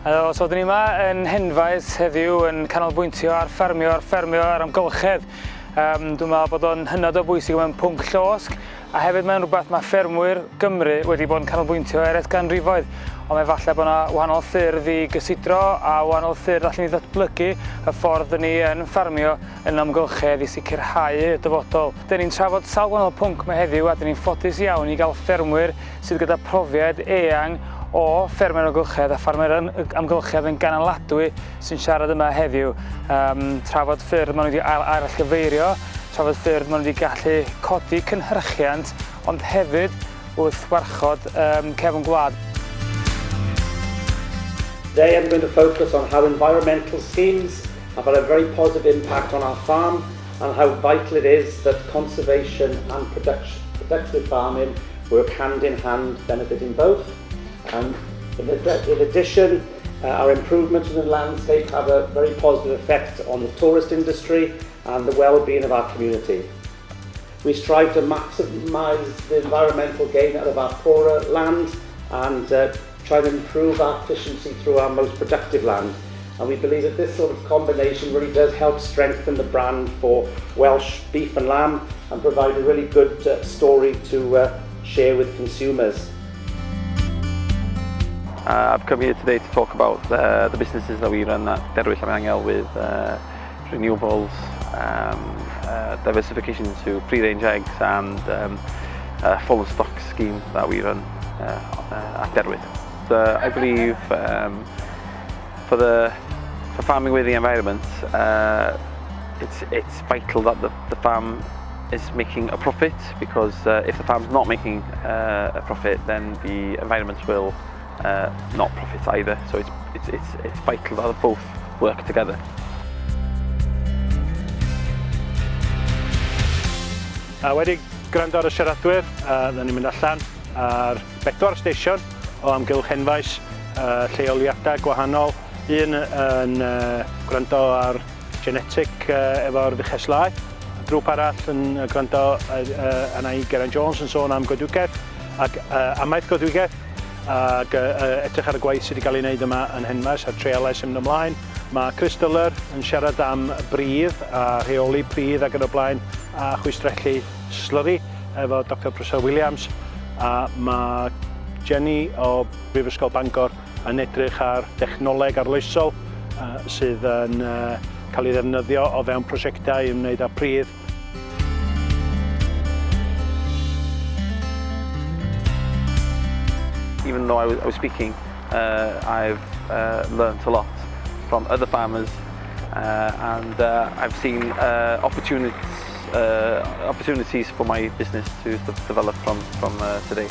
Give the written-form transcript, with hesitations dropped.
Helo, so dyn ni yma yn Henfaes heddiw yn canolbwyntio ar ffermio, ar ffermio a'r amgylchedd. Um, dwi'n meddwl bod o'n hynod o bwysig mewn pwnc llosg a hefyd mae'n rhywbeth mae ffermwyr Gymru wedi bod yn canolbwyntio er ers ganrifoedd. Ond mae falle bod yna wahanol ffyrdd i gysidro a wahanol ffyrdd allan ni ddatblygu y ffordd dyn ni yn ffarmio yn amgylchedd i sicrhau y dyfodol. Dyn ni'n trafod sawl gwahanol pwnc mae heddiw a dyn ni'n ffodus iawn i gael ffermwyr sydd gyda profiad eang o ffermio'r amgylchedd a ffarmio'r amgylchedd yn ganaladwy sy'n siarad yma heddiw. Um, trafod ffyrdd maen nhw wedi arallgyfeirio, trafod ffyrdd maen nhw wedi gallu codi cynhyrchiant, ond hefyd wrth warchod um, cefn gwlad. Today I'm going to focus on how environmental schemes have had a very positive impact on our farm and how vital it is that conservation and production, productive farming work hand in hand, benefiting both. And in, in addition, our improvements in the landscape have a very positive effect on the tourist industry and the well-being of our community. We strive to maximise the environmental gain out of our poorer land and try to improve our efficiency through our most productive land. And we believe that this sort of combination really does help strengthen the brand for Welsh beef and lamb and provide a really good story to share with consumers. I've come here today to talk about the businesses that we run at Derwydd Llanfihangel with renewables, diversification to free-range eggs and a fallen stock scheme that we run at Derwydd. So I believe for farming with the environment, it's vital that the farm is making a profit, because if the farm's not making a profit, then the environment will not profit either. So it's vital that both work together. A wedi gwrando ar y siaradwyr, dda ni'n mynd allan ar bedwar stesion o amgylch Henfaes, lleoliadau gwahanol. Un yn gwrando ar genetic efo'r fuches laeth. Grŵp arall yn gwrando arna i Geraint Jones yn sôn am goedwigaeth ac amaeth goedwigaeth ac edrych ar y gwaith sydd wedi cael ei wneud yma yn Henfaes a'r treialau sy'n mynd ymlaen. Mae Chris Diller yn siarad am bridd a rheoli pridd ac yn y blaen a chwistrellu slyri efo Dr Prysor Williams, a mae Jenny o Brifysgol Bangor yn edrych ar dechnoleg arloesol sydd yn cael ei ddefnyddio o fewn prosiectau i ymwneud â pridd. Even though I was speaking, I've learnt a lot from other farmers and I've seen opportunities for my business to develop from today.